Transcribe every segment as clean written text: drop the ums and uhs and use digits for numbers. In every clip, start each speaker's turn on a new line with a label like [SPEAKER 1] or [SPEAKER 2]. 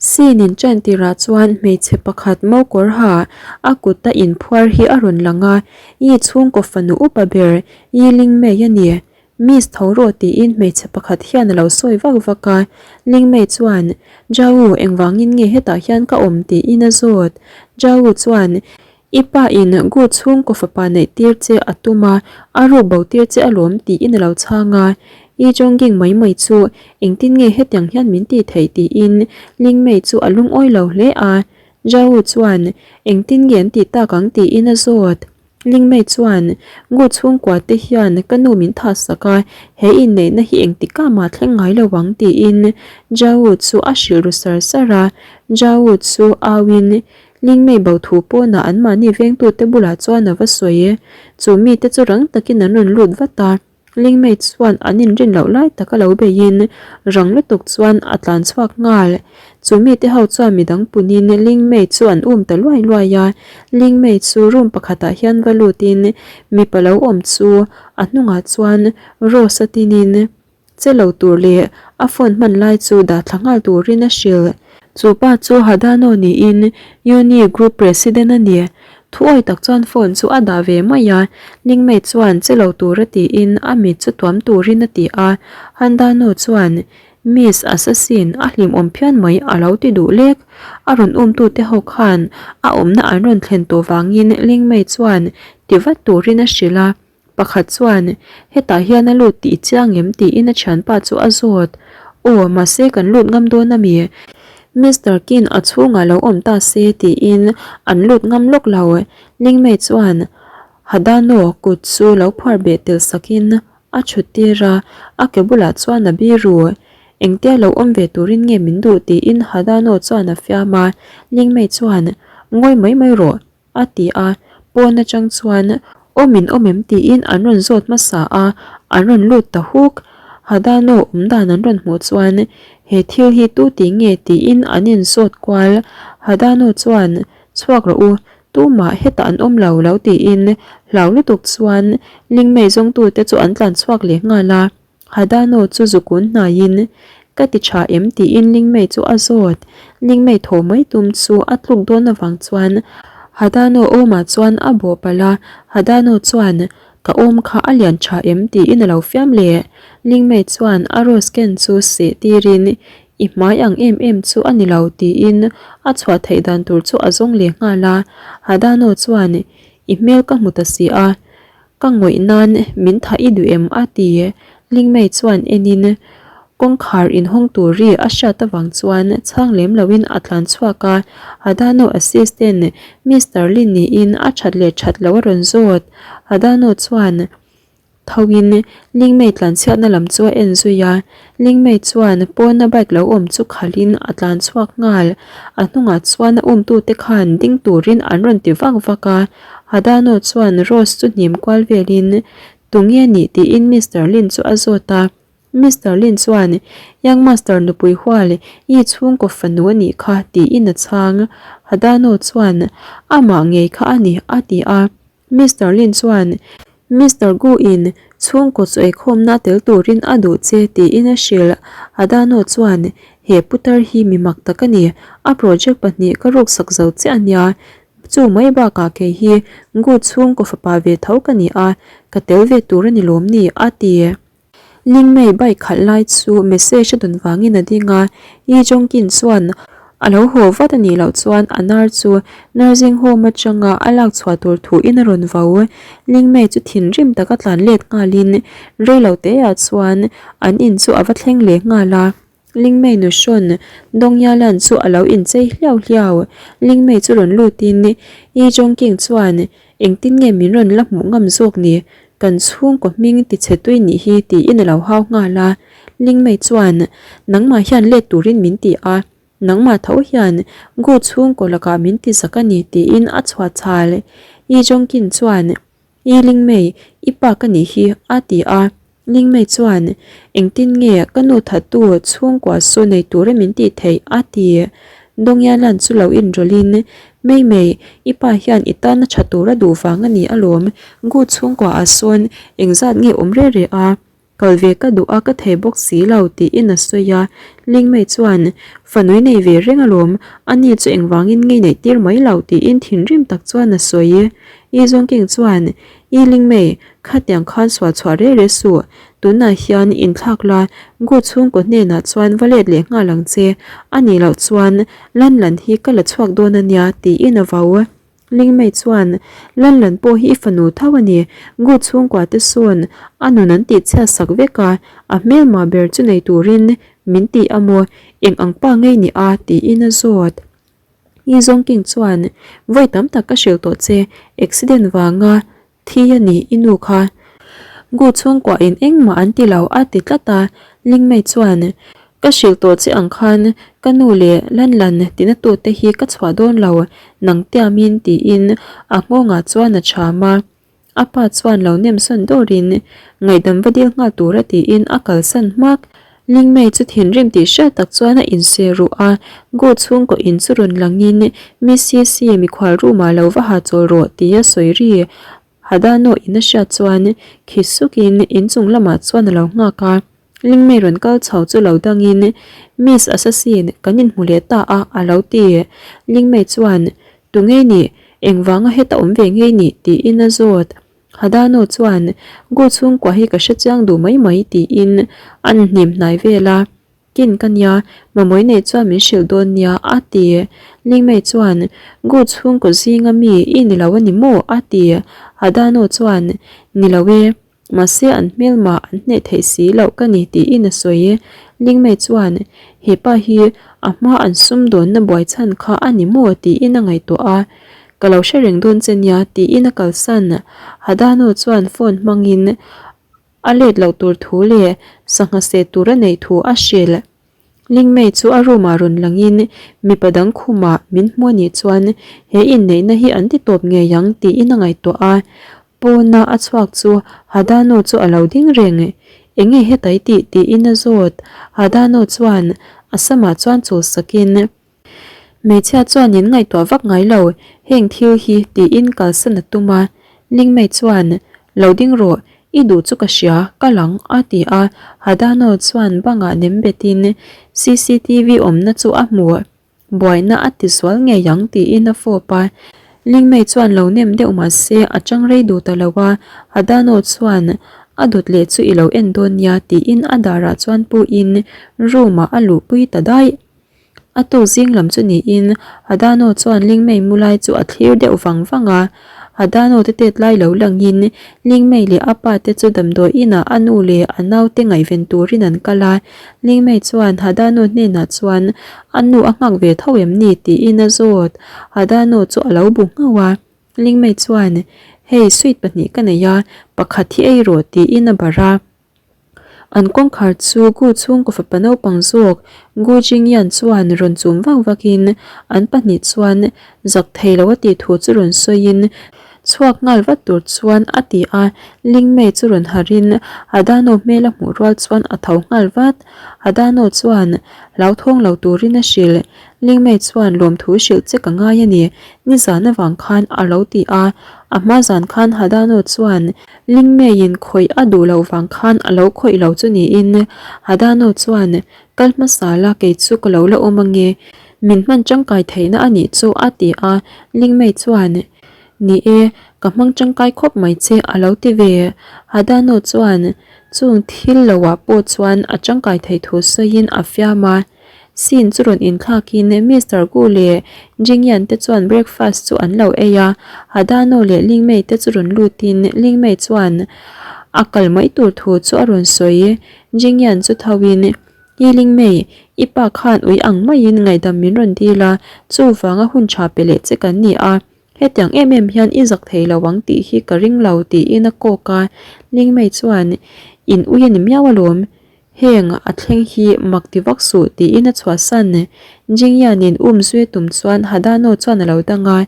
[SPEAKER 1] Scene in ṭan tirah chuan hmeichhe pakhat mokawr ha a kut a inphuar hi a rawn lang a, Yi chhungkaw fanu upa ber Yi Lingmei a ni. Miss tho rawh tiin hmeichhe pakhat hian a lo sawi vak vak a, Lingmei chuan, Jau, engvangin nge hetah hian ka awm tiin a zawt. Jau chuan, I pa in Gu chhungkaw fapa neih tir che a tum a, a ruk bo tir che alawm tiin a lo chhang a. I Jonging mai mai chu engtin nge hetiang hian min tih theih tiin Lingmei chu a lungawi lo hle a. Zhao chuan engtin nge an tih tak ang tiin a zawt. Lingmei chuan Gu chhungkua te hian ka nu min thah sak a, he inneihna hi engtikah mah thleng ngai lo ang tiin Zhao chu a hrilh ru sar sar a. Zhao chu au in Lingmei bo thu pawnah anmahni vengtute bulah chuan a va sawi e. Chu mite chu rang takin an rawn lut vat a. Lingmei chuan an inrin loh lai taka lo beiin rang lutuk chuan a tlan chhuak nghal. Chu mite ho chuan midang punin Lingmei chu an um ta luai luai a. Lingmei chu room pakhatah hian va lutin mipa lo awm chu a hnungah chuan Rose a tinin Che lo tur leh a phone hman lai chu dah thla nghal turin a hrilh. Chu pa chu Hadano niin Uni Group President a ni. Thuawi tak chuan phone chu a dah ve mai a, Lingmei chuan che lo tura tiin a mit chu tuam turin a ti a. Handano chuan Miss Assassin a hlimawm phian mai a lo ti duh lek. A rawn umtute ho khan a awmna an rawn thlen tawh vangin Lingmei chuan ti vat turin a hrilh a. Pakhat chuan, Hetah hian a lut tih i chiang em? tiin a thianpa chu a zawt. Aw, mahse kan lut ngam dawn a mi? Mister Kin a chhungah lo awm ta se tiin an lut ngam lawk lo. Lingmei chuan Hadano kut chu lo phuar beh tel sakin a chhut tir a, a ke bulah chuan a biru. Engtia lo awm ve turin nge min duh tiin Hadano chuan a fiam a. Lingmei chuan, Ngawi mai mai rawh. A ti a, pawn atang chuan awm in awm em tiin an rawn zawt hmasa a, an rawn lut ta huk. Hadano awm dan an rawn hmuh chuan he thil hi tu ti nge tiin an in zawt kual. Hadano chuan chhuak rawh u, tumah hetah an awm lo lo tiin hlau lutuk chuan Lingmei zawngtute chu an tlan chhuak leh nghal a. Hadano chu zukun hnaiin, Ka ti tha em? tiin Lingmei chu a zawt. Lingmei thaw mai tum chu a tluk dawn avang chuan Hadano awmah chuan a bawh palh a, Hadano chuan, Ka awm kha a lian tha em? tiin a lo fiam leh. Lingmei chuan a rose ken chu seh tirin, I hmai ang em em chu a ni lo, tiin a chhuah theih dan tur chu a zawng leh nghal a. Hadano chuan, I hmel ka hmu ta si a, Ka ngawih nan min thah i duh em? a ti. Lingmei chuan enin kawngkhar inhawng tur ri a hriat avang chuan chhang lem loin a tlan chhuak a, Hadano assistant Mister Lin niin a that leh that lo a rawn zawt. Hadano chuan thoin Lingmei tlanchhiatna lam chu a en zui a, Lingmei chuan pawna bike lo awm chu khalhin a tlan chhuak nghal. A hnungah chuan a umtute khan ding turin an rawn ti vak vak a, Hadano chuan Rose chu hnim kual velin, Tunge nih? tiin Mister Lin chu a zawt a. Mister Lin chuan, Young Master nupui hual, i chhungkaw fanu a nih kha, tiin a chhang. Hadano chuan, Amah ngei kha a ni, a ti a. Mister Lin chuan, Mister Gu in chhungkaw chu eikhawmna tel turin a duh che, tiin a hrilh. Hadano chuan, He putar hi mi mak tak a ni, a project pahnih ka ruksak zo che a nia, Chu mai bakah kei hi Gu chhungkaw fapa ve tho ka ni a, ka tel ve tur a ni lawm ni? a ti. Lingmei bike khalh lai chu message a dawn vangin a ding a, Yi Jongkin chuan a lo haw vat a nih loh chuan a nar chu nursing home atanga a lak chhuah tur thuin a rawn vau. Lingmei chu thinrim taka tlan let nghalin reilo teah chuan an in chu a va thleng leh nghal a. Lingmei nu hrawn Dongyalan chu a lo inchei hliau hliau. Lingmei chu rawn lutin Yi Jongking chuan, Engtin nge min rawn la hmuh ngam zawk ni? Kan chhungkaw hming tichhe tui nih hi tiin a lo hau nghal a. Lingmei chuan, Nangmah hian let turin min ti a, nangmah tho hian Gu chhungkaw lakah min ti zak a ni tiin a chhuah chhal. Yi Jongking chuan, I Lingmei, i pa ka nih hi, a ti a. Lingmei chuan, Engtin nge ka nu thattu chhungkua saw nei tura min tih theih? a ti. Dongyalan chu lo inrawlhin, Mei Mei, i pa hian i tana tha tura duh vang a ni alawm, Gu chhungkuaah sawn engzat nge awm reh reh a? Kal ve ka duh a ka thei bawk si lo, tiin a sawi a. Lingmei chuan, Fanui nei ve reng alawm, ani chu engvangin ngei neih tir mai lo tiin thinrim tak chuan a sawi. I Zawngking chuan, I Lingmei, khatiang khan sual chhuah reh reh suh, tunah hian inthlak la, Gu chhungkaw hnenah chuan va let leh nghal ang che, a nih loh chuan Lan Lan hi ka la chhuak dawn a nia tiin a vau. Lingmei chuan, Lan Lan pawh hi i fanu tho a ni, Gu chhungkua te sawn a nun an tih chhiat sak vek a, a hmelmah ber chu nei turin min ti a maw, eng ang pa ngei ni a tiin a zawt. I Zawngking chuan, Vawi tam tak ka hrilh tawh che, accident vanga Thi a ni i nu kha. Gu chhungkua in engmah an ti lo a ti tlat a, Lingmei chuan, Ka hrilh tawh che ang khan ka nu leh Lan Lan tina tute hi ka chhuah dawn lo, nang tiamin tiin a nghawngah chuan a chham a. A pa chuan lo nem sawn dawrin ngaihdam va dil nghal tura tiin a kalsan hmak. Lingmei chu thinrim tih hriat tak chuan a inse ruh a, Gu chhungkaw in chu rawn langin Miss Sisi mikhual room ah lo va ha chawl rawh tia sawi ri Hadano in a hriat chuan khi sukin inchung lamah chuan a lo nghak a, Lingmei rawn kal chho chu lo dangin Miss Assassin kan inhmu leh ta a a lo ti. Lingmei chuan Tu ngei nih? Engvanga heta awm ve ngei nih? tiin a zawt. Hadano chuan, Gu chhungkua hi ka hre chiang duh mai mai tiin an hnim hnai vel a. Kin ka nia, Mamawi nei chuan min hrilh dawn nia a ti. Lingmei chuan, Gu chhungkaw zinga mi i ni lo a ni maw? a ti. Hadano chuan, Ni lo e, mahse an hmelmah an hneh theih si loh ka ni tiin a sawi. Lingmei chuan, He pa hi a hma an sumdawnna buai chhan kha a ni maw? tiin a ngaihtuah a. Ka lo hre reng dawn che nia tiin a kalsan. Hadano chuan phone hmangin a let loh tur thu leh sangha seh tur a neih thu a hrilh. Lingmei chu a room ah rawn langin mipa dang khumah min hmu a nih chuan he inneihna hi an ti tawp ngei ang tiin a ngaihtuah a. Pawna a chhuak chu Hadano chu a lo ding reng. Enge hetai tih tiin a zawt. Hadano chuan a samah chuan chul sakin. Hmeichhia chuan in ngaihtuah vak ngai lo, heng thil hi tiin kalsan a tum a. Lingmei chuan, Lo ding rawh, i duh chu ka hria, ka lang, a ti a. Hadano chuan bangah nem betin cctv awmna chu a hmu. Buaina a ti sual ngei ang tiin a fawp a. Lingmei chuan lo nem deuh mah se a chang rei duh ta lo a. Hadano chuan, A dawt leh chu i lo en dawn nia tiin a darah chuan puin room-ah a luhpui ta daih. A tuk zing lam chu niin Hadano chuan Lingmei mu lai chu a thlir deuh vang vang a. Hadano te tet lai lo langin Lingmei leh a pa te chu damdawi inah a nu leh a naute ngaihven turin an kal a. Lingmei chuan Hadano hnenah chuan a nu a nghak ve tho em ni tiin a zawt. Hadano chu a lo bu nghauh a. Lingmei chuan, Hei sweet pahnih ka nei a, pakhat hi ei rawh tiin a barh a. An kawngkhar chu Gu chhungkaw fapa naupang zawk Gu Jingyan chuan rawn chum vak vakin an pahnih chuan zak thei lo a tih thu chu rawn sawiin chhuak nghal vat tur chuan a ti a, Lingmei chu rawn harhin Hadano hmel a hmuh rual chuan a tho nghal vat. Hadano chuan hlauthawng lo turin a hrilh. Lingmei chuan lawmthu hrilh che ka ngai a ni, nizan avang khan a lo ti a, a hma zan khan Hadano chuan Lingmeiin khawih a duh loh vang khan a lo khawih lo chu niin Hadano chuan, Kal hmasa la kei chu ka lo la awm ange, min hman tangkai theihna a nih chu a ti a, Lingmei chuan, Ni e, ka hmang tangkai khawp mai che a lo ti ve. Hadano chuan chung thil loah pawh chuan a tangkai theih thu sawiin a fiam a. Scene chu rawn inthlakin Mister Gu leh Jingyan te chuan breakfast chu an lo ei a, Hadano leh Lingmei te chu rawn lutin Lingmei chuan a kal mai tur thu chu a rawn sawi. Jingyan chu thoin, Hi Lingmei, i pa khan ui ang maiin ngaihdam min rawn dil a, chuvanga hun tha pe leh che kan ni a, hetiang em em hian i zak thei lo ang tih hi ka ring lo tiin a kawk a. Lingmei chuan, In ui a ni miau alawm, Heng a thleng hi mak ti vak suh tiin a chhuahsan. Jingyan-in um zui tum chuan Hadano chuan a lo dang a,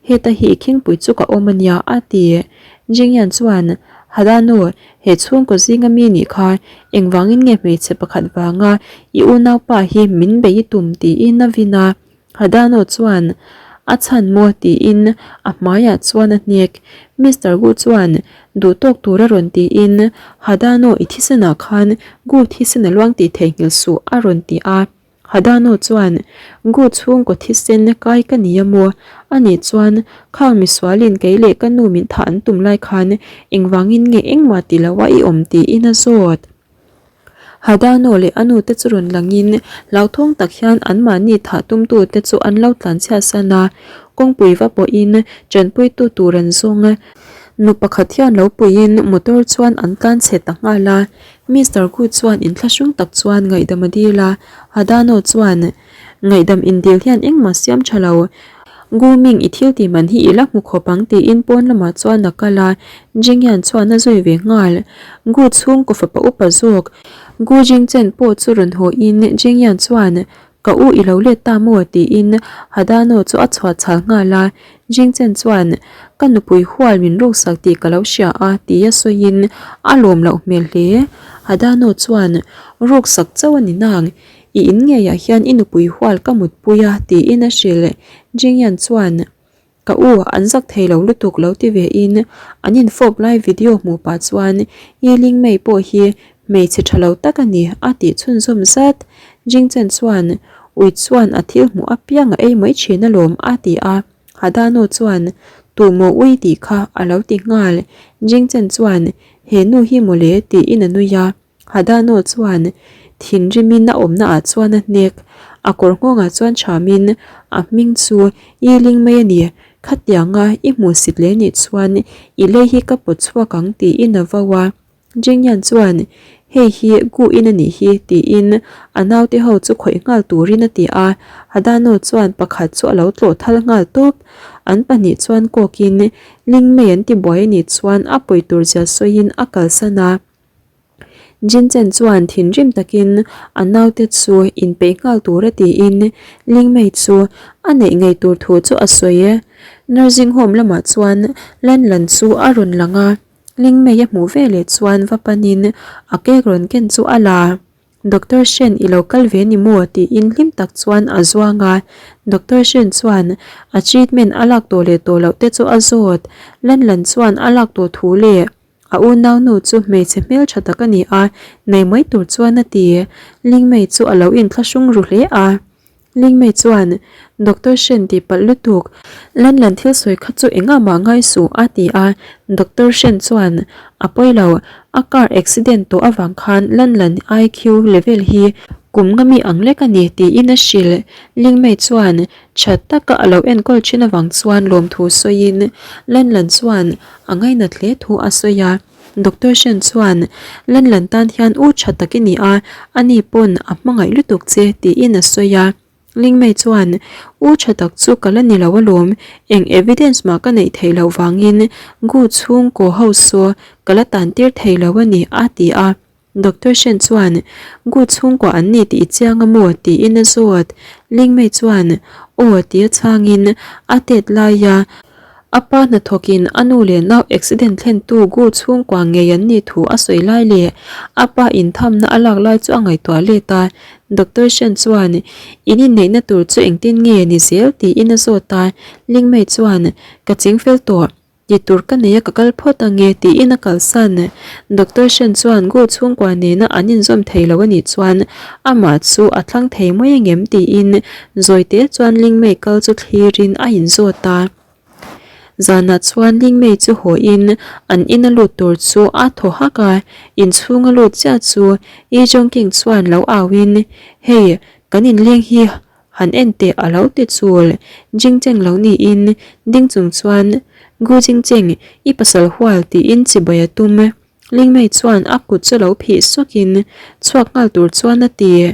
[SPEAKER 1] Heta hi i khingpui chu ka awm a nia a ti. Jingyan chuan, Hadano, he chhungkaw zinga mi nih kha engvangin nge hmeichhe pakhat vanga i unaupa hi min bei i tum tiin a vin a. Hadano chuan. A chhan maw? tiin a hmaiah chuan a hnek. Mister Gu chuan duh tawk tur a rawn tiin Hadano i thisenah khan Gu thisen a luang tih theihnghilh suh a rawn ti a. Hadano chuan Gu chhungkaw thisen kai ka ni a maw? Anih chuan khang misualin kei leh ka nu min thah an tum lai khan engvangin nge engmah ti loa i awm tiin a zawt. Hadano leh a nute chu rawn langin hlauthawng tak hian anmahni thah tumtute chu an lo tlanchhiat san a, kawngpui va pawhin tanpuitu tur an zawng. Nu pakhat hian lo puiin motor chuan an tlanchhe ta nghal a, Mister Gu chuan inthlahrung tak chuan ngaihdam a dil a, Hadano chuan Ngaihdam indil hian engmah siam tha lo. Gu Ming i thil tih man hi i la hmu khawp ang tiin pawn lamah chuan a kal a, Jingyan chuan a zui ve nghal. Gu chhungkaw fapa upa zawk Gu Jingchen pawh chu rawn haw in Jingyan chuan Ka u i lo let ta maw? tiin Hadano chu a chhuah chhal nghal a, Jingchen chuan Ka nupui hual min ruksak tih ka lo hria a tia sawiin a lawm loh hmel hle. Hadano chuan Ruksak chauh a ni nang, I in ngeiah hian i nupui hual ka mutpui a tiin a hrilh. Jingyan chuan, Ka u, an zak thei lo lutuk lo ti ve in an infawp lai video hmuh pah chuan Yi Ling Mei pawh hi hmeichhe tha lo tak a ni a tih chhunzawm zat. Jingchen chuan, Ui chuan a thil hmuh apiang a ei mai thin alawm a ti a. Hadano chuan, Tumaw ui tih kha a lo ti nghal. Jingchen chuan, He nu hi mawle tiin a nui a. Hadano chuan thinrimin a awmna ah chuan a hnek. A kawr nghawngah chuan thamin a hming chu i ling mai a ni. Khatianga i hmuhsit leh nih chuan i lei hi ka pawt chhuak ang tiin a vo a. Jingyan chuan hei hi Gu in a nih hi tiin a naute ho chu khawih nghal turin a ti a. Hadano chuan pakhat chu a lo tlawh thal nghal tawp. An pahnih chuan kawkin ling mai an ti buai a nih chuan a pawi tur zia sawiin a kalsan a. Jinchen chuan thinrim takin a naute chu inpeih nghal tur a tiin Lingmei chu a neih ngei tur thu chu a sawi e. Nursing home lamah chuan Lan Lan chu a rawn lang a, Lingmei a hmuh veleh chuan va panin a cake rawn ken chu a la. Doctor Shen i lo kal ve ni maw? tiin hlim tak chuan a zuang a, Doctor Shen chuan a treatment a lak tawh leh tawh loh te chu a zawt. Lan Lan chuan a lak tawh thu leh A unaunu chu hmeichhe hmeltha tak a ni a, nei mai tur chuan a ti. Lingmei chu a lo inthlahrung ru hle a. Lingmei chuan, Doctor Shen tih palh lutuk, Lan Lan thil sawi kha chu engah mah ngai suh a ti a. Doctor Shen chuan, A pawi lo, a car accident tawh avang khan Lan Lan IQ level hi kum nga mi ang lek a ni tiin a hrilh. Lingmei chuan, Tha taka a lo enkawl thin avang chuan lawmthu sawiin Lan Lan chuan a ngainat hle thu a sawi a. Doctor Shen chuan Lan Lan tan hian u tha tak i ni a, ani pawn a hmangaih lutuk che tiin a sawi a. Ling Mei chuan U tha tak chu ka la ni lo alawm, eng evidence mah ka neih theih loh vangin Gu chhungkaw ho saw ka la tan tir thei lo a ni a ti a. Doctor Shen chuan, Gu chhungkua an ni tih i chiang a maw? tiin a zawt. Ling Mei chuan, Aw tia chhangin a tet laia a pa hnathawkin a nu leh nau accident thlentu Gu chhungkua ngei an nih thu a sawi lai leh a pa inthamna a lak lai chu a ngaihtuah let a. Doctor Shen chuan, In inneihna tur chu engtin nge ni zel? tiin a zawt a. Ling Mei chuan, Ka chingfel tawh. Ti tur ka nei a ka kal phawt ange tiin a kalsan. Doctor Shen chuan Gu chhungkua nena an inzawm thei lo anih chuan amah chu a thlang thei mai angem tiin Zawite chuan Lingmei kal chu thlirin a inzawt a. Zanah chuan Lingmei chu haw in an ina lut tur chu a thaw hak a, inchhunga lut chiah chu Yi Jongking chuan lo au in Hei kan inleng hi Han en teh a lo ti chul. Jingcheng lo niin ding chung chuan, Gu Jingcheng, i pasal hual tiin chibai a tum. Lingmei chuan a kut chu lo phih sawkin chhuak nghal tur chuan a ti.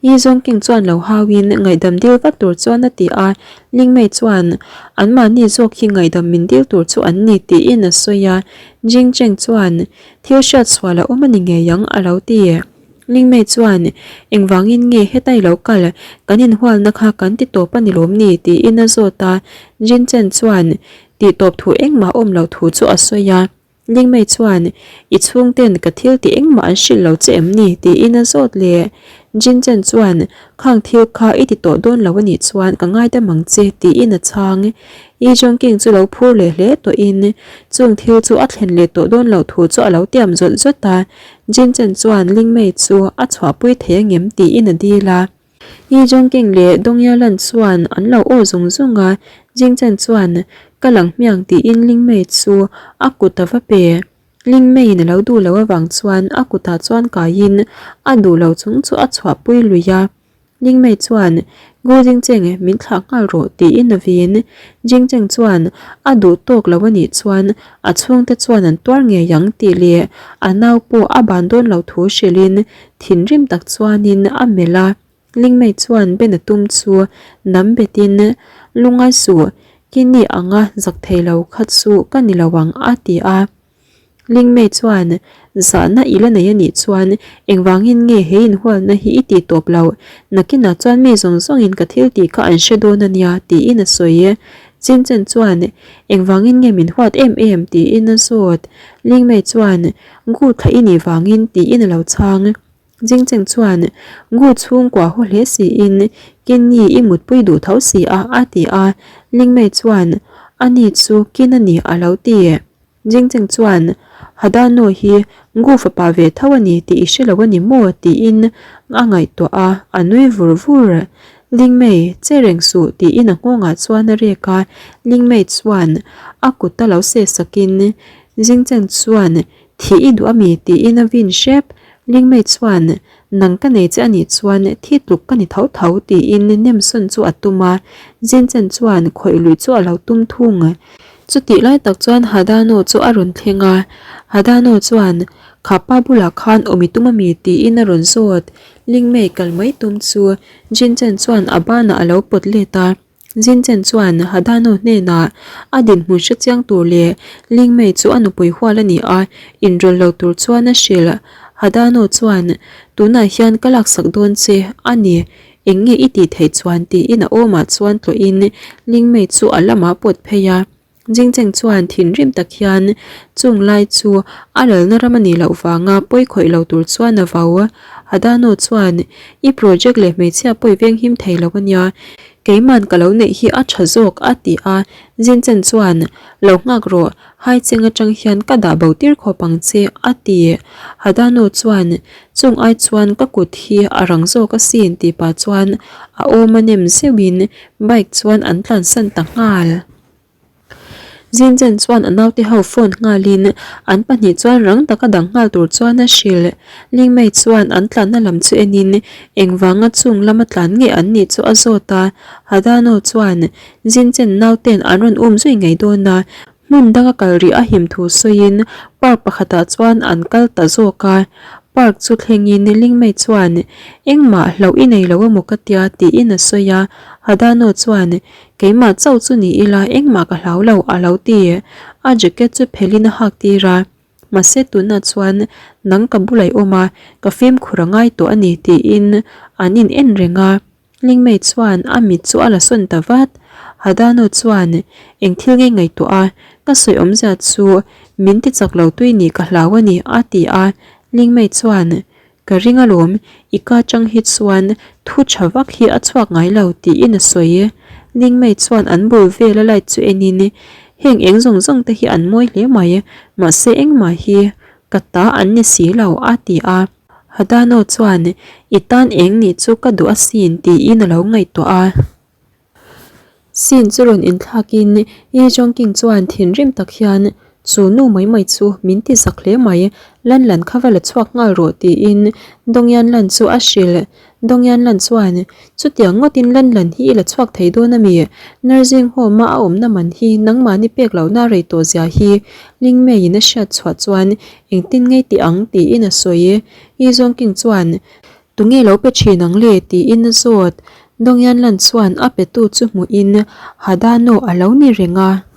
[SPEAKER 1] Yi Zongking chuan lo hauin ngaihdam dil vat tur chuan a ti a. Lingmei chuan, Anmahni zawk hi ngaihdam min dil tur chu an ni tiin a sawi a. Jingcheng chuan, Thil hriat sual a awm a ni ngei ang a lo ti. Lingmei chuan, Engvangin nge hetai lo kal, kan inhualna kha kan ti tawp a ni lawm ni? tiin a zawt a. Jin Chen chuan tih tawp thu engmah awm loh thu chu a sawi a. Lingmei chuan, I chhungten ka thil tih engmah an hrilh lo che em ni? tiin a zawt leh. Jinchen chuan, Khang thil kha i ti tawh dawn lo a nih chuan ka ngaidam ang che, tiin a chhang. Yi Jongking chu lo phur leh hle tawhin chung thil chu a thlen leh tawh dawn loh thu chu a lo tiam zawt zawt a. Jinchen chuan Lingmei chu a chhuahpui thei angem tiin a dil a. Yi Jongking leh Dongyalan chuan an lo aw zung zung a, Jingchen chuan ka lang hmiang tiin Lingmei chu a kut a va pe. Lingmeiin a lo duh loh avang chuan a kutah chuan kaiin a duh lo chung chu a chhuahpui lui a. Lingmei chuan, Gu Jingcheng, min thlah nghal rawh tiin a vin. Jingcheng chuan a duh tawk lo a nih chuan a chhungte chuan an tuar ngei ang tih leh a nau pawh a ban dawn lo thu hrilhin Thinrim tak chuanin a melh a, Lingmei chuan Ben a tum chu nam betin, Lungai suh, Kini anga zak thei lo kha chu ka ni lo ang a ti a. Lingmei chuan, Zahna i la nei a nih chuan engvangin nge he inhualna hi i tih tawp loh? Nakinah chuan mi zawng zawngin ka thil tih kha an hre dawn a nia tiin a sawi. Chinchen chuan, Engvangin nge min huat em em? tiin a zawt. Lingmei chuan, Gu thla i nih vangin tiin a lo chhang. Jingcheng chuan, Gu chhungkua haw hle siin Kinni i mutpui duh tho si a, a ti a. Lingmei chuan, Ani chu Kin a ni a lo ti. Jingcheng chuan, Hadano hi Gu fapa ve tho a ni tih i hre lo a ni maw? tiin a ngaihtuah a, a nui vur vur. Lingmei, che reng suh tiin a nghawngah chuan a rek a. Lingmei chuan a kut a lo seh sakin Jingcheng chuan, Thih i duh a mi? tiin a vin hrep. Lingmei chuan, Nang ka nei che a nih chuan thi tluk ka ni tho tho tiin nemsawn chu a tum a. Jinchen chuan khawih lui chu a lo tum thung. Chutih lai tak chuan Hadano chu a rawn thleng a. Hadano chuan, Kha pa bulah khan awm i tum a mi? tiin a rawn zawt. Lingmei kal mai tum chu Jinchen chuan a banah a lo pawt let a. Jinchen chuan Hadano hnenah a dinhmun hre chiang tur leh Lingmei chu a nupui hual a ni a, inrawlh lo tur chuan a hrilh. Hadano chuan, Tunah hian ka laksak dawn che a ni, eng nge i tih theih chuan tiin a awmah chuan tlawhin Lingmei chu a lamah pawt phei a. Jingcheng chuan thinrim tak hian chung lai chu a lalna ram a nih loh vanga pawi khawih lo tur chuan a vau. Hadano chuan, I project leh hmeichhia pawi veng him thei lo a nia, keiman ka lo neih hi a tha zawk a ti a. Jinchen chuan, Lo nghak rawh, Haicheng atang hian ka dah bo tir khawp ang che a ti. Hadano chuan, Chung ai chuan ka kut hi a rang zawk asin tih pah chuan a awm a nem zeuhin bike chuan an tlansan ta nghal. Zinchen chuan a naute ho phone nghalin an pahnih chuan rang taka dang nghal tur chuan a hrilh. Lingmei chuan an tlanna lam chu enin engvanga chung lama tlan nge an nih chu a zawt a. Hadano chuan Zinchen nauten an rawn um zui ngei dawn a, hmun danga kal rih a him thu sawiin park pakhatah chuan an kal ta zawk a. Park chu thlengin Lingmei chuan engmah hlauh i nei lo emaw ka tia tiin a sawi a. Hadano chuan Keimah chauh chu ni ila engmah ka hlau lo a lo ti. A jacket chu phelhin a hak tir a, mahse tunah chuan nang ka bulah i awm a, ka fimkhur a ngai tawh a ni tiin an in en reng a. Lingmei chuan a mit chu a la sawn ta vat. Hadano chuan eng thil nge ngaihtuah a, ka sawi awmzia chu min ti chak lo tui nih ka hlau a ni a ti a. Lingmei chuan Ka ring alawm, i ka chang hi chuan thu tha vak hi a chhuak ngai lo tiin a sawi. Lingmei chuan an bul vela light chu enin, Heng eng zawng zawng te hi an mawi hle mai, mahse engmah hi ka ta an ni si lo a ti a. Hadano chuan, I tan eng nih chu ka duh asin tiin a lo ngaihtuah a. Scene chu rawn inthlakin Yi Jongking chuan thinrim tak hian chu nu mai mai chu min ti zak hle mai, Lan Lan kha va la chhuak nghal rawh tiin Dongyan Lan chu a hrilh. Dongyan Lan chuan, Chutiang ngawtin Lan Lan hi i la chhuak thei dawn a mi? Nursing home a a awmna man hi nangmahni pek lohna rei tawh zia hi Lingmeiin a hriat chhuah chuan engtin ngei ti ang tiin a sawi. Yi Jongking chuan, Tunge lo pe thin ang le? tiin a zawt. Dongyan Lan chuan a petu chu hmuhin Hadano a lo ni reng a.